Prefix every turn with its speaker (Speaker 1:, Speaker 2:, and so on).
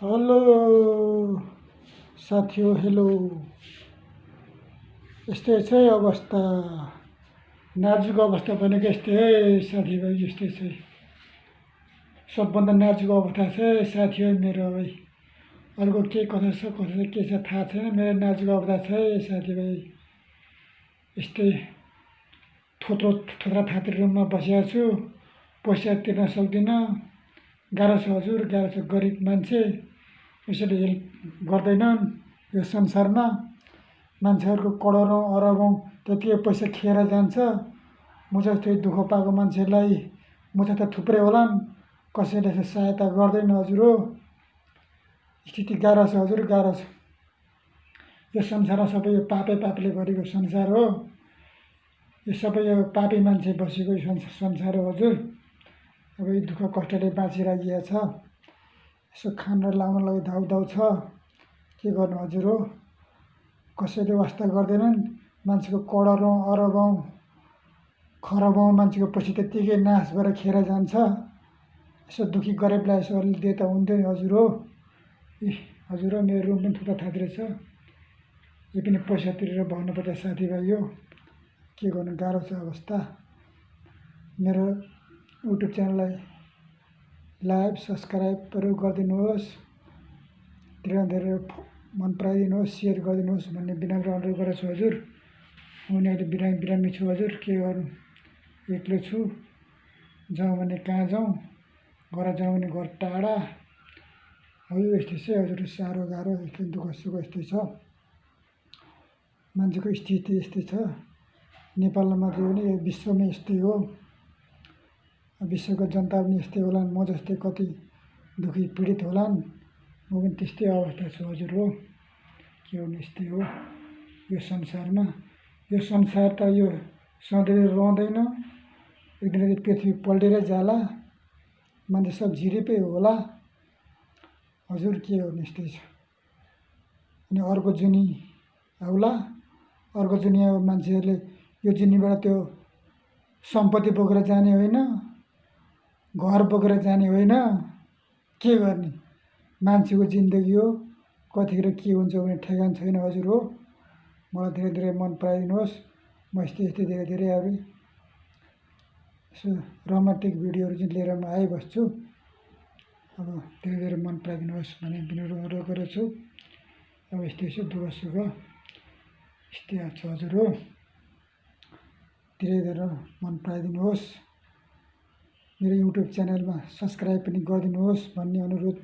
Speaker 1: Hello साथीहरू, hello. यस्तै छ है अवस्था, नाजुक अवस्था भनेको यस्तै है साथीभाइ, यस्तै छ। सबभन्दा नाजुक अवस्था छ साथीभाइ मेरो। है अर्को के कथा के छ थाहा छैन, मेरो नाजुक अवस्था छ है साथीभाइ। यस्तै थोत्रा थात्री रुममा बसेको छु, पैसा तिर्न सक्दिनँ। गाह्रो छ हजुर, गाह्रो छ। गरिब मान्छे, यसैले हेल्प गर्दैनन् यो संसारमा। मान्छेहरूको करोडौँ अरबौँ त्यतिकै पैसा खेर जान्छ। म जस्तै दुःख पाएको मान्छेलाई म त थुप्रै होलान्, कसैले सहायता गर्दैन हजुर हो। स्थिति गाह्रो छ हजुर, गाह्रो छ। यो संसारमा सबै यो पापले गरेको संसार हो। यो सबै यो पापी मान्छे बसेको संसार हो हजुर। अब यो दुःख कष्टले बाँचिराखिएको छ। यसो खान र लाउनलाई धाउधाउ छ, के गर्नु हजुर हो। कसैले वास्ता गर्दैनन्। मान्छेको करोडौँ अरबौँ खरबौँ मान्छेको पैसा त्यत्तिकै नाश भएर खेर जान्छ। यसो दुःखी गरिबलाई यसो अलि दिए त हुन्थ्यो नि हजुर हो। हजुर हो, मेरो रुम पनि थुप्रो थात्रे छ। यो पनि पैसा तिरेर भन्नुपर्छ साथीभाइ हो। के गर्नु, गाह्रो छ अवस्था। मेरो युट्युब च्यानललाई लाइक सब्सक्राइबहरू गरिदिनुहोस्, धेरै मन पराइदिनुहोस्, सेयर गरिदिनुहोस् भन्ने विनम्र अनुरोध गरेको छु हजुर। म नि अहिले बिरामी छु हजुर, के गर्नु, एक्लै छु। जाउँ भने कहाँ जाउँ, घर जाउँ भने घर टाढा। हजुर यस्तै छ हजुर, साह्रो गाह्रो यस्तै दुःख सुख यस्तै छ। मान्छेको स्थिति यस्तै छ। नेपालमा मात्रै होइन, यो विश्वमै यस्तै हो। विश्वको जनता पनि यस्तै होलान्, म जस्तै कति दुःखी पीडित होलान्। म पनि त्यस्तै अवस्था छु हजुर हो। के गर्नु, यस्तै हो यो संसारमा। यो संसार त यो सधैँ रहँदैन, एक दिन पृथ्वी पल्टेरै जाला, मान्छे सब झिरिपै होला हजुर। के गर्नु, यस्तै छ। अनि अर्को जुनी आउला, अर्को जुनी अब मान्छेहरूले यो जुनीबाट त्यो सम्पत्ति बोकेर जाने होइन, घर बोकेर जाने होइन। के गर्ने, मान्छेको जिन्दगी हो, कतिखेर के हुन्छ भने ठेगान छैन हजुर हो। मलाई धेरै मन पराइदिनुहोस्। म यस्तै धेरै अब यसो रोमान्टिक भिडियोहरू चाहिँ लिएर म आइबस्छु। अब धेरै मन पराइदिनुहोस् भन्ने विनम्र अनुरोध गरेको छु। अब यस्तै छ, दुःख सुख यस्तै छ हजुर हो। धेरै मन पराइदिनुहोस्। मेरो युट्युब च्यानलमा सब्सक्राइब पनि गरिदिनुहोस् भन्ने अनुरोध